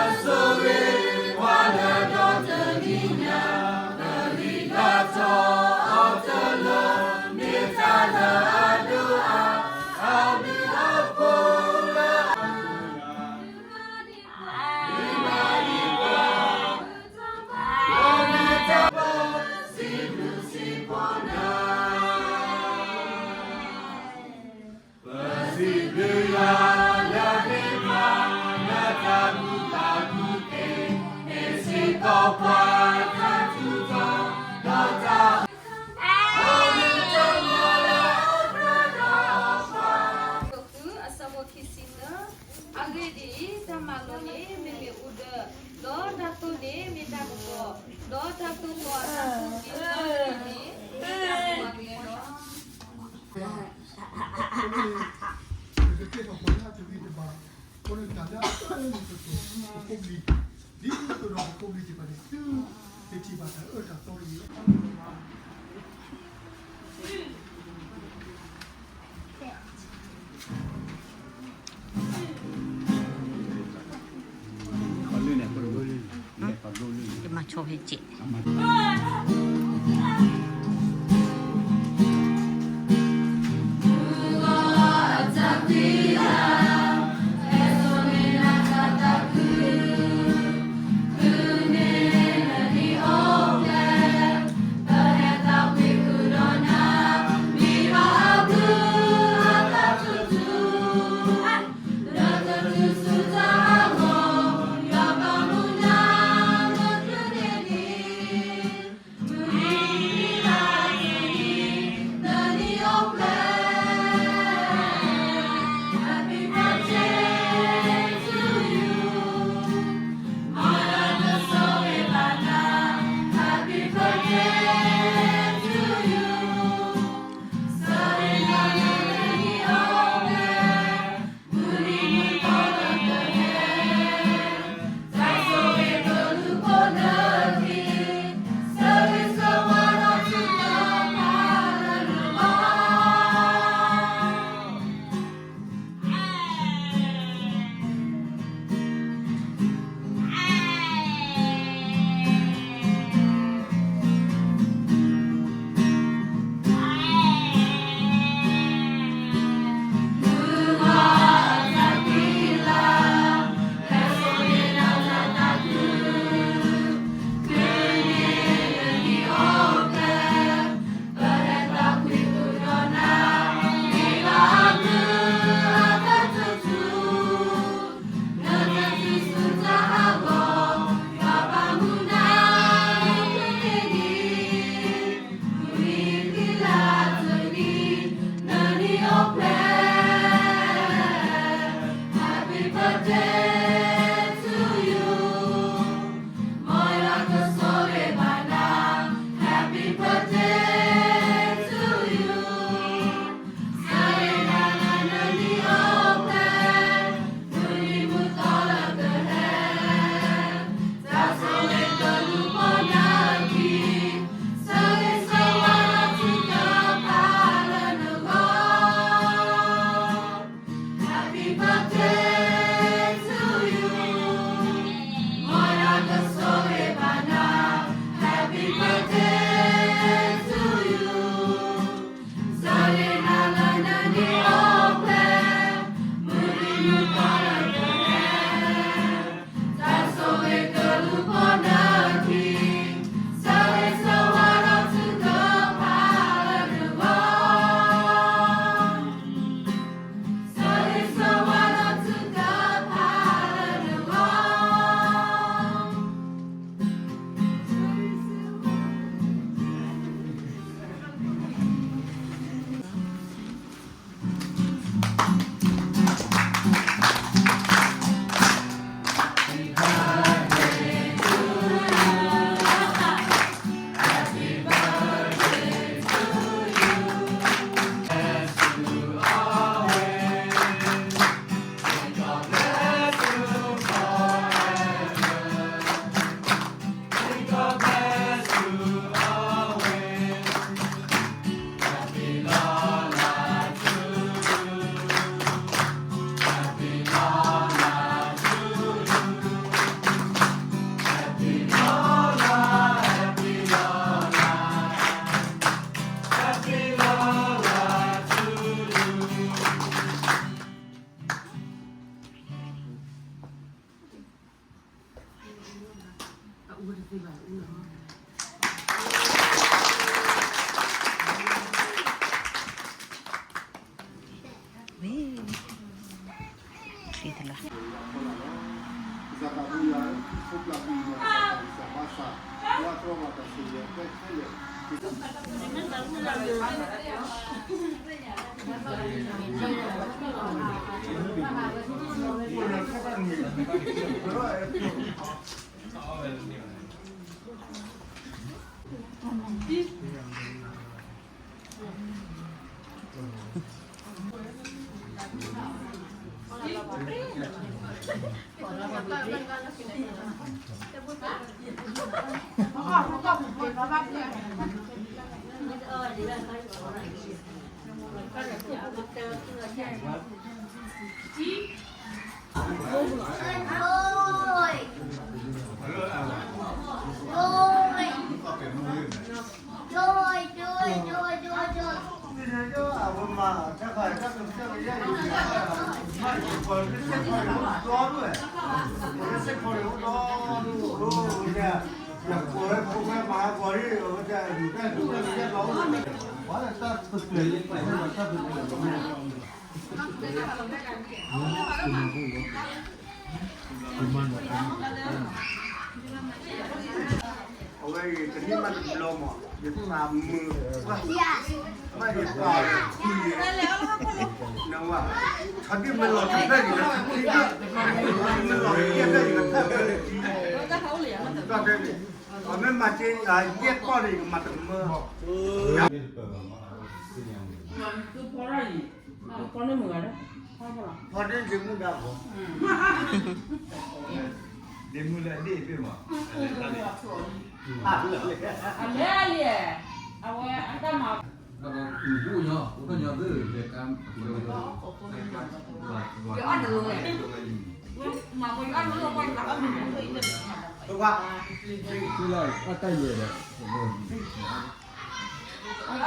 အဆၢဖိခံဆံ, အဂ့ၢ်ဒ်အံၤ, တၢ်မၤလိာ်န့ၣ် မ့မ့ၢ်အူဒၢ, ဒီးတၢ်သိၣ်န့ၣ်မ့ၢ်တၢ်ကပီၤ, ဒီးတၢ်သိၣ်ကီးအတၢ်ကူၣ်က့ၤအဂ့ၢ်န့ၣ် မ့ၢ်တၢ်ကူၣ်က့ၤလီၤ. ပကကဲထီၣ်ပှၤလၢအတဂ့ၤတဘၣ်, အဃိန့ၣ်တၢ်လၢအအၢန့ၣ်ကတိၤပဖိပလံၤ, ဒ်သိးဒီးပဖိပလံၤသ့ၣ်တဖၣ်န့ၣ် သုကထံၣ်ဘၣ်တၢ်အၢတၢ်သီတဂ့ၤ. အဝဲအံၤ တနံၣ်မးတဘျီမး ယသးမုာ်, ဘၣ်ယသးမုာ်, နဝၤ, ထီဒံၣ်မ့ၢ်လီၤတဖျၢၣ်န့ၣ် မ့ၢ်လီၤယဲၢ်ဖျၢၣ်န့ၣ် ကထၢၣ်ဖဲန့ၣ်, အမ့ၢ်မၤက့ၤယဲၢ်ကီၢ်န့ၣ် ယကမၤတမၢ, ဖီဒ့ဒ့မုၣ်ဒါဘီ, ဒ့မုၣ်လၢအဒ့ၣ်ဘ့ၣ်မး, အလဲၤလံ, အဝဲအတၢ်မၤ တၢ်ယဲၢ်ဒီး